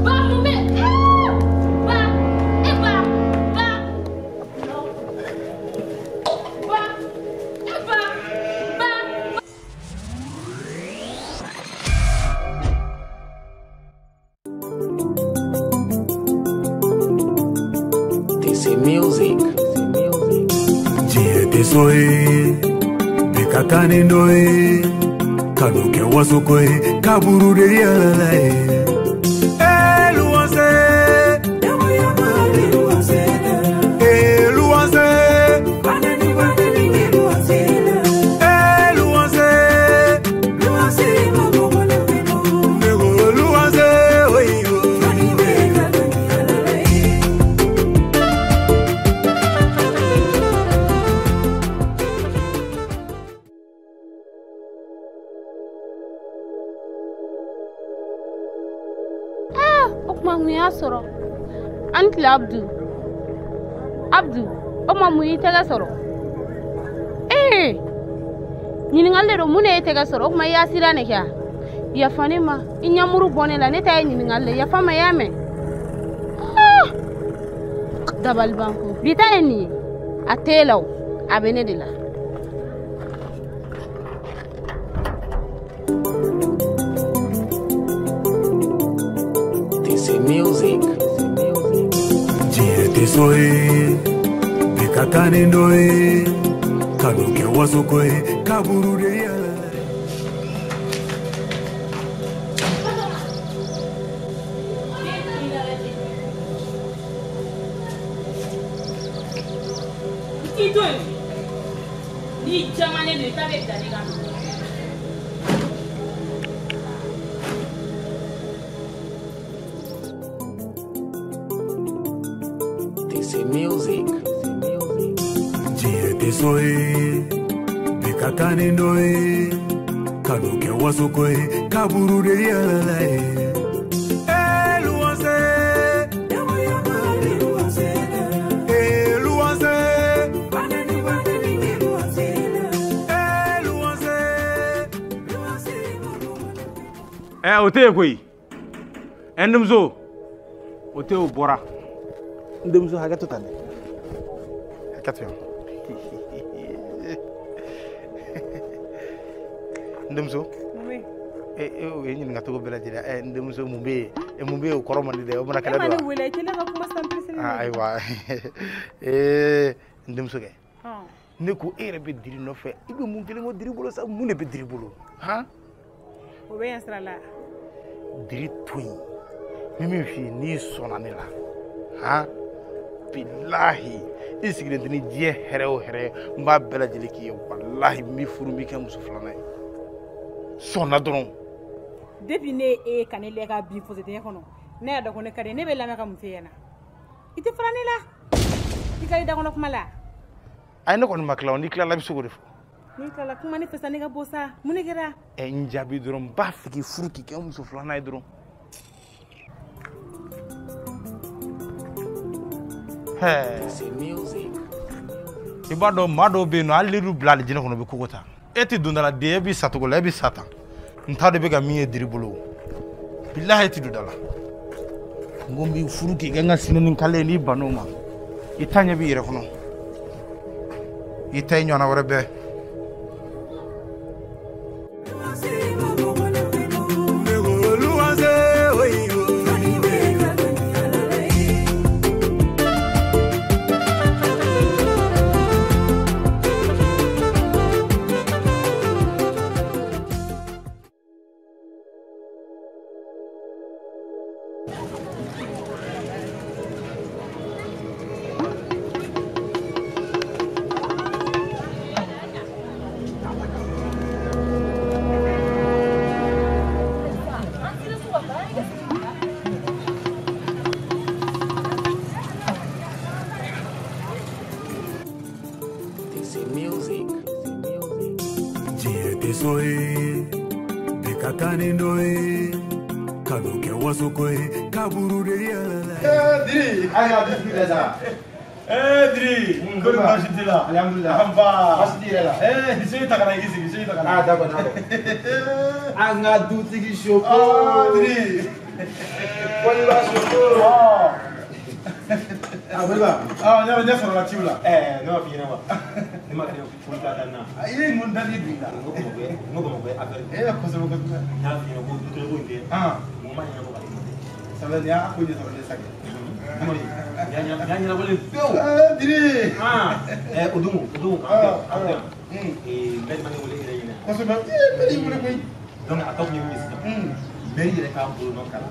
Ba mun bɛ ba e ba ba ba e ba ba. This is music. Diɲɛ tɛ so ye, bɛɛ ka taa ni dɔ ye, kanu kɛ wasoko ye, kaburu de yɛlɛ la ye. Eh, luwanse. Eh, luwanse. Eh, luwanse. Ne ko luwanse, oyo. O tuma mun y'a sɔrɔ? An tile Abdu. Abdu, o tuma mun y'i tɛgɛ sɔrɔ? Ee, ɲininkali de don, mun de y'e tɛgɛ sɔrɔ? O tuma i y'a siran de kɛ wa? Yafa ne ma, i ɲɛmuru bɔ ne la, ne ta ye ɲininkali de ye, yafa n ma, i y'a mɛn? Ah! Dabalibanko. Bi ta ye nin ye, a t'e la o, a bɛ ne de la. This is music. Diɲɛ tɛ so ye, bɛɛ ka taa ni dɔ ye, kanu kɛ wasoko ye, kaburu de yɛlɛ la ye. I to yen, n'i jamalen don i ta bɛ bila ne ka nɔ. This is music. Diɲɛ tɛ so ye, bɛɛ ka taa ni dɔ ye, kanu kɛ wasoko ye, kaburu de yɛlɛ la ye. Eh, luwanse. Eh, luwanse. Eh, luwanse. Ɛ o tɛ yen koyi. Ɛ n denmuso, o tɛ yen, o bɔra. N denmuso hakɛ to tan dɛ, hakɛ to yan. N denmuso, e e o ye ɲininka cogo bɛɛ lajɛlen. Ɛ n denmuso, mun bɛ yen? E mun bɛ yen? O kɔrɔ man di dɛ, o mana kɛlɛ E ma don ne wa? wele, i tɛ ne ka kuma san pressé. Ah, ayiwa, ee n denmuso kɛ, Hɔn. ne ko e yɛrɛ bɛ Diri nɔfɛ, i bɛ mun kelen ko Diri bolo sa? Mun de bɛ Diri bolo han? O bɛ yan sira la. Diri to yen, n bɛ min f'i ye, n'i sɔnna ne la han, bilahi, i sigilen tɛ ni diɲɛ hɛrɛ o hɛrɛ ye, n b'a bɛɛ lajɛlen k'i ye. Walahi, n b'i furu, n b'i kɛ muso filanan ye. Sɔnna dɔrɔn. Depuis ne ye e ka ne lɛ ka bin fosse kɔnɔ, ne y'a dɔn ko ne ka di, ne bɛ lamɛn ka mun f'e ɲɛna. I tɛ fara ne la. I ka i da kɔnɔ kuma la. Ayi, ne kɔni ma tila o, n'i tilala i bɛ se k'o de fɔ. N'i tilala kuma ne fɛ sa, ne ka bɔ sa. Mun de kɛra? Ɛ n jaabi dɔrɔn, n b'a fɛ k'i furu k'i kɛ n muso filanan ye dɔrɔn. Hɛɛ. This is music. I b'a dɔn maa dɔw bɛ yen nɔ, hali n'olu bila alijinɛ kɔnɔ, u bɛ kogo ta. E tɛ don da la den, e b'i sa cogo la, e b'i sa tan. N t'a dɔn i bɛ ka min ye Diri bolo, bilahi e tɛ don da la. N ko n b'i furu k'i kɛ n ka sinɛni kale ye, n'i bann'o ma, i ta ɲɛ b'i yɛrɛ kɔnɔ, i ta i ɲɔgɔnna wɛrɛ bɛɛ. Ne ko luwanse, oyo. This is music. Diɲɛ tɛ so ye, bɛɛ ka taa ni dɔ ye, kanu kɛ wasoko ye, kaburu de yɛlɛ la ye. Diri. Ayiwa, bisimila sa. Eh Diri, kɔni baasi t'i la? Alhamdulillah. Anba. Baasi t'i yɛrɛ la? Eh, so ta ka na i sigi, so ta ka na. Ah d'accord d'accord. An ka dutigi soko. Ah Diri. Boliba soko. Ah Boliba. Ah n y'a dɔn ɲɛ sɔrɔla ciw la. Ɛɛ ne m'a f'i ɲɛna wa. Ne ma kɛ foli ka taa na. I ye mun dali don i la. N ko Bamakɔ n ko Bamakɔ affaire. Eh kosɛbɛ kosɛbɛ. N y'a f'i ɲɛna ko dutigi ko in tɛ. Ah. Mɔgɔ ma ɲɛnabɔ ka di ma tɛ. Sabula nin y'a ko ɲɛ sɔrɔ ne sa kɛ. Kumari, y'a ɲɛnabɔlen pewu. Eh Diri. Ah o don an bɛ yan. Maire ma ne wele e yɛrɛ ɲɛna. Kosɛbɛ ee maire y'i wele koyi. Donc a tɔ kun ye min ye sisan. Maire yɛrɛ k'a bolo nɔ k'a la.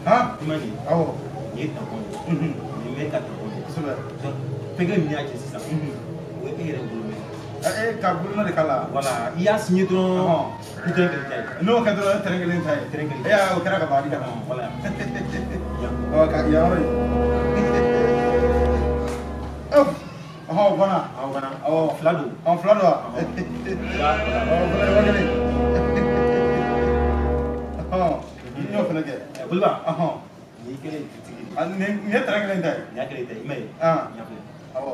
Han. I m'a ye. Awɔ. Nin ye tampon ye. Nin ye maire ka tampon ye. Kosɛbɛ. Donc fɛn kelen min y'a jɛ sisan. O ye e yɛrɛ bolo mɛn. E ka bolonɔ de k'a la. Voilà i y'a signé dɔrɔn. Ni terrain kelen ta ye. N'o kɛ dɔrɔn terrain kelen ta ye. Terrain kelen. E y'a o kɛra ka ban a di ka na. Voilà. Ɔ ka yan yɔrɔ ye. Ɔhɔn o banna. Awɔ banna. Awɔ. Fila don. Ɔ fila don wa? Fila. Ɔ fila yɔrɔ kelen. Ɔhɔn n y'o fana kɛ. Boliba. Ɔhɔn. Nin y'i kɛlen ye dutigi ye. Nin ye terrain kelen ta ye. Nin y'a kelen ta ye i m'a ye. Ah. Nin y'a filɛ. Awɔ.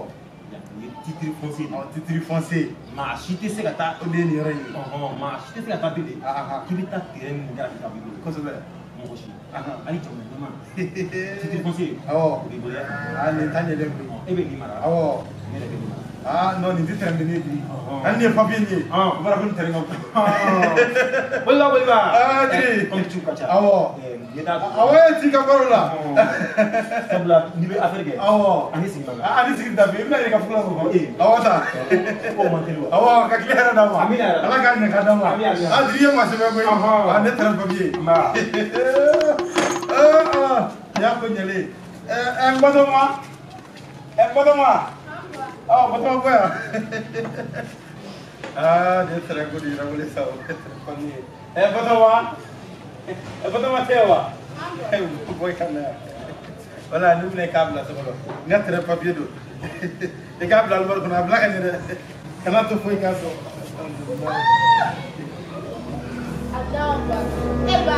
Nin ye titre foncier de ye. Ɔ titre foncier. Maa si tɛ se ka taa. O de ye nin yɔrɔ in ye. Ɔhɔn maa si tɛ se ka taa bilen. K'i bɛ taa terrain min kɛra k'i b'i bolo. Kosɛbɛ. Mɔgɔ si. Hali jamana ɲɛmaa. Titre foncier. Awɔ. O b'i bolo yan. Ah nin ta ɲɛlen koyi. E bɛ nin mara. Awɔ. Ne yɛrɛ bɛ nin mara. Ah non nin tɛ terrain bilenni ye Diri. Hali nin ye papier nin ye. O b'a dɔn ko nin terrain ka bon. Boliba Boliba. Ah Diri. Comme ciw ka ca. Awɔ. N bɛ taa. Awɔ e t'i ka baaraw la. Sabula n'i bɛ affaire kɛ. Awɔ. Ani sigi man kan. Ani sigi da bi i bɛna yɛlɛ ka fula kɔnɔ. Ee. Awɔ ta. O man teli wa. Awɔ ka tile hɛrɛ d'a ma. Amina yarabi. Ala k'a ɲɛ k'a d'a ma. Amina yarabi. Ah Diri ye maa sɛbɛ koyi. Ah ne terrain papier. Nba. Ah ah nin y'a ko ɲɛlen ye. Ɛ n Batɔma. Ɛ Batɔma. Ɔ Batɔma bɔ yan. Ah nin ye terrain ko de yɛrɛ wele sa o. Kɔni ye. Ɛ Batɔma. Ɛ Batɔma tɛ wa? Bɔ i ka na yan. Voilà ni bɛna i k'a bila so kɔnɔ. N ka terrain papier don. I k'a bila alimari kɔnɔ a bila ka ɲɛ dɛ. Kana to foyi k'a sɔrɔ. Allahu Akbar. E ba.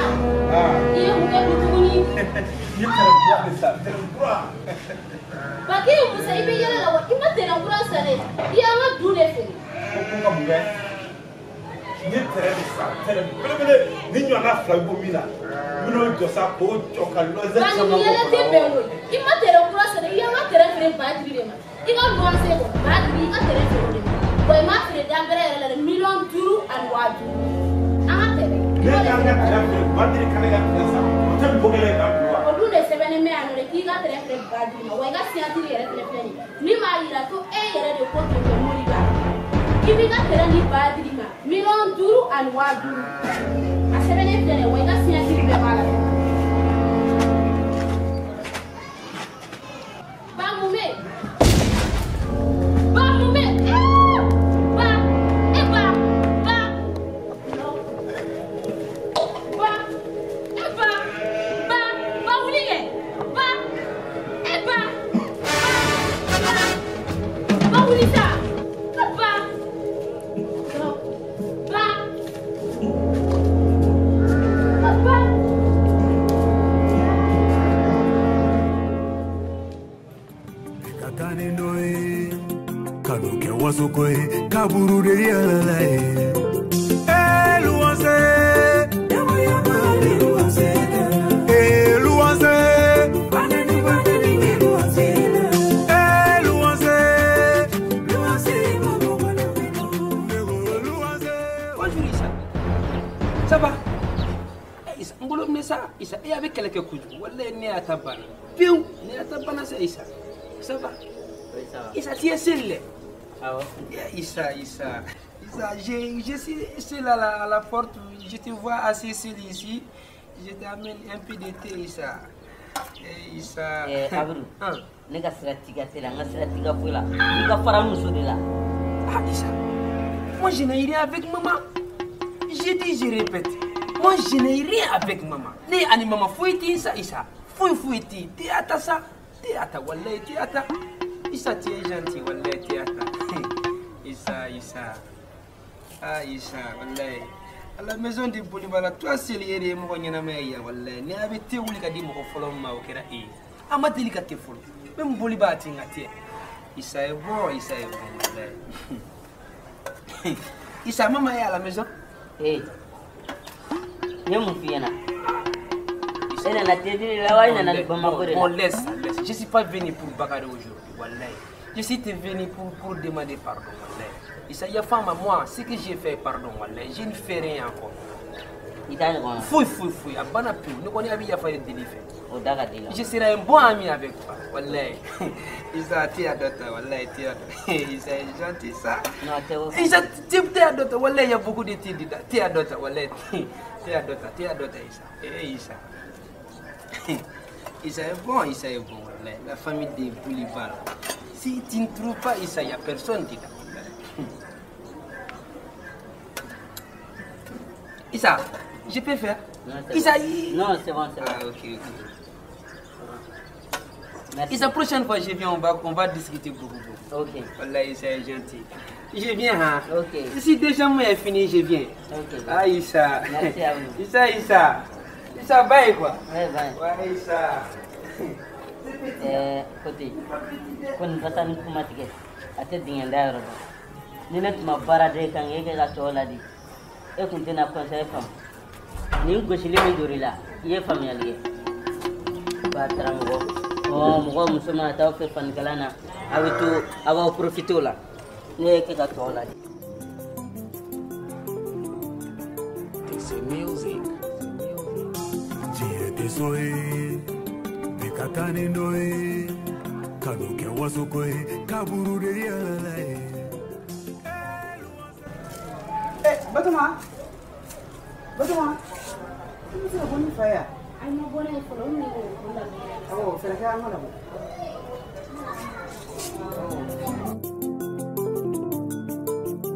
Ah. I ye mun kɛ bi tuguni? N ye terrain kura de san terrain kura. Ba k'e ye mun san i bɛ yɛlɛ la wa i ma terrain kura san dɛ. I y'an ka du de feere. Ko n ka mun kɛ? N ye terrain de san terrain belebele ni ɲɔgɔnna fila bɛ bɔ min na. N bɛn'o jɔ sa k'o jɔ ka lɔzɛ Ba caman nin yɛlɛ bɔ tɛ kɔnɔ. bɛn koyi. I ma terrain kura san dɛ i y'an ka terrain feere Badiri de ma. I ka luwanse kɔ Badiri i ka terrain feere o de ma. Wa i m'a feere danbɛrɛ yɛrɛ la dɛ 5,5 millions. An ka terrain. I Ne m'o de k'an ka feere terrain feere Badiri ka ne ka terrain san o tɛ mɔgɔ kelen ye k'an bila wa? O dun de sɛbɛnnen bɛ yan nɔ dɛ k'i ka terrain feere Badiri ma wa i ka signature yɛrɛ fɛnɛ filɛ nin ye min b'a yira ko e yɛrɛ de ko tonton Moriba k'i b'i ka terrain di Badiri ma 5,5 millions a sɛbɛnnen filɛ nin ye wa i ka signature bɛɛ b'a la. Ba mun bɛ yen? Ba mun bɛ yen? Ee! Ba e ba ba ba e ba ba ba wuli kɛ ba e ba ba ba ba wuli sa e ba ba ba ba. Ka taa ni dɔ ye kanu kɛ wasoko ye kaburu de yɛlɛla ye. Ee luwanse. Ee luwanse. Ee luwanse. Luwanse. Bonjour Issa. Ça va? Eh Issa, n bolo minɛ sa Issa, e a bɛ kɛlɛ kɛ kojugu. Walayi ne y'a ta banna pewu, ne y'a ta banna sa Issa. Ça va? Oui, ça va. Issa, tu es seul là? Ah ouais? Eh, Issa, Issa. Issa, je suis seul à la porte. Je te vois assis seul ici. Je t'amène un peu de thé, Issa. Eh, Issa. Eh, Abdou. Hein? Ne ka sira t'i ka te la, n ka sira t'i ka foyi la. I ka fara n muso de la. Ah, Issa. Moi, je n'ai rien avec maman. J'ai dit, je répète. Moi, je n'ai rien avec maman. Ne ani maman foyi tɛ sa Issa. Foyi foyi tɛ yen. Te ata sa. Te ata, wallahi te ata. Issa, tu es gentil, wallahi te ata. Issa, Issa. Ah, Issa, wallahi. À la maison de Bolibala, toi seul yɛrɛ ye mɔgɔ ɲɛnama ye yan, wallahi. Ni a bɛ te wuli ka di mɔgɔ fɔlɔ min ma, o kɛra e ye. A ma deli ka te fɔlɔ. Même Boliba a ti n ka te. Issa est bon, Issa est bon, wallahi. Issa, maman est à la maison. Eh. Ne mun f'i ɲɛna? E nana tediri la wa i nana Bamako de la? Bon, laisse, laisse. Je suis pas venu pour bagarrer aujourd'hui, wallahi. Je suis venu pour demander pardon, wallahi. Issa, il y a femme à moi, ce que j'ai fait, pardon, wallahi. Je ne fais rien encore. I t'a ɲɔgɔn na? Foyi, foyi, foyi. A banna pewu. Ne kɔni a bɛ yafa de deli fɛ. O da ka di la. Je serai un bon ami avec toi, wallahi. Issa, tu es adopté, wallahi, tu es adopté. Issa est gentil, ça. Non, a tɛ o. Issa, tu es adopté, wallahi, il y a beaucoup de thé dedans. Tu es adopté, wallahi. Tu es adopté, tu es adopté, Issa. Eh, Issa. Issa est bon, Issa est bon, wallahi. La famille de Boulival. Si tu ne trouves pas Issa, il n'y a personne dedans. Issa, je peux faire. Non, c'est Issa, bon. Non, c'est bon, c'est bon. Ah, ok, ok. Merci. Issa, prochaine fois, je viens, on va discuter beaucoup, beaucoup. Ok. Wallahi, Issa est gentil. Je viens, hein. Ok. Si déjà moi est fini, je viens. Ok. Ah, Issa. Merci à vous. Issa, Issa. Issa, bye, quoi. Ouais, bye. Ouais, Issa. Kote, ko nin fasa ni kuma tigɛ a tɛ dingɛ da yɔrɔ dɔn. Ni ne tun ma baara da e kan e kɛ ka tɔw ladi, e kun tɛna conseil faamu. Nin gosili min dor'i la, i ye faamuyali kɛ. Ba karamɔgɔ, ɔ mɔgɔ muso mana taa aw fɛ fanikalan na, a bɛ to a b'aw profiter o la. Ne ye kɛ ka tɔw ladi. This is music. Diɲɛ tɛ so ye, bɛɛ ka taa ni dɔ ye, kanu kɛ wasoko ye, kaburu de yɛlɛ la ye. Eh, Batoma. Batoma. I bɛ se ka bɔ ni fa ye wa? Ayi, ma bɔ n'a ye fɔlɔ, n bɛna o labɛn. Awɔ, fɛɛrɛ kɛ an ka labɔ.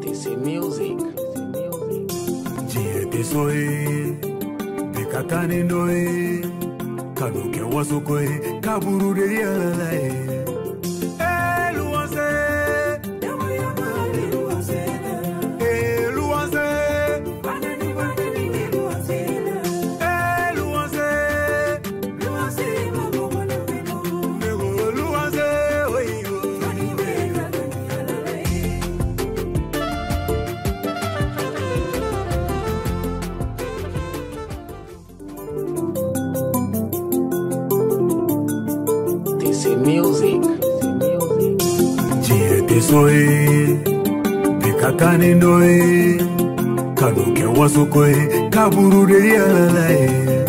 This is music. Diɲɛ tɛ so ye, bɛɛ ka taa ni dɔ ye, kanu kɛ wasoko ye, kaburu de yɛlɛ la ye. Eh, luwanse. Eh, luwanse. Eh, luwanse. Ne ko luwanse, oyo. This is music. Diɲɛ tɛ so ye, bɛɛ ka taa ni dɔ ye, kanu kɛ wasoko ye, kaburu de yɛlɛ la ye.